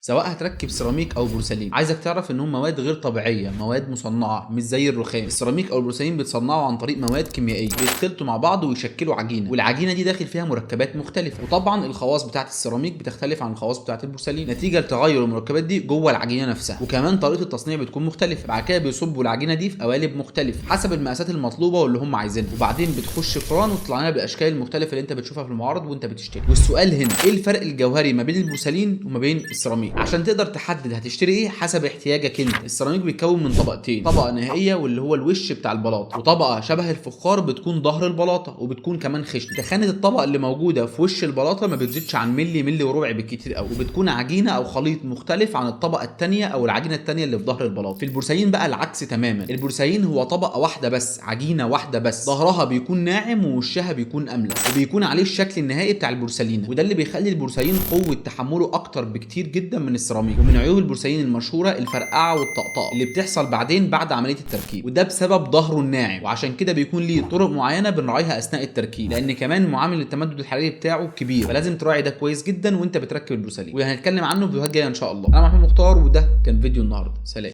سواء هتركب سيراميك او بورسلين، عايزك تعرف انهم مواد غير طبيعيه، مواد مصنعه مش زي الرخام. السيراميك او البورسلين بيتصنعوا عن طريق مواد كيميائية بيتخلطوا مع بعض ويشكلوا عجينه، والعجينه دي داخل فيها مركبات مختلفة. وطبعا الخواص بتاعه السيراميك بتختلف عن الخواص بتاعه البورسلين نتيجة لتغير المركبات دي جوه العجينة نفسها، وكمان طريقه التصنيع بتكون مختلفة. بعد كده بيصبوا العجينة دي في قوالب مختلفة حسب المقاسات المطلوبة واللي هم عايزينها، وبعدين بتخش فران وتطلع لنا بالاشكال المختلفة اللي انت بتشوفها في المعارض وانت بتشتري. والسؤال هنا، ايه الفرق الجوهري ما بين البورسلين وما بين السيراميك؟ عشان تقدر تحدد هتشتري ايه حسب احتياجك انت. السيراميك بيتكون من طبقتين، طبقه نهائية واللي هو الوش بتاع البلاطه، وطبقه شبه الفخار بتكون ظهر البلاطه وبتكون كمان خشنه. تخانه الطبقة اللي موجودة في وش البلاطه ما بتزيدش عن ملي، ملي وربع بالكتير قوي، وبتكون عجينه او خليط مختلف عن الطبقة الثانية او العجينة الثانية اللي في ظهر البلاطه. في البورسلين بقى العكس تماما، البورسلين هو طبقه واحدة بس، عجينه واحدة بس، ظهرها بيكون ناعم ووشها بيكون املس، وبيكون عليه الشكل النهائي بتاع البورسلينه، وده اللي بيخلي البورسلين قوة تحمله اكتر بكتير جدا من السيراميك. ومن عيوب البورسلين المشهورة الفرقعه والطقطقه اللي بتحصل بعدين بعد عملية التركيب، وده بسبب ظهره الناعم، وعشان كده بيكون ليه طرق معينة بنراعيها اثناء التركيب، لان كمان معامل التمدد الحراري بتاعه كبير، فلازم تراعي ده كويس جدا وانت بتركب البورسلين، وهنتكلم عنه في فيديوهات جاية ان شاء الله. انا محمود مختار، وده كان فيديو النهارده. سلام.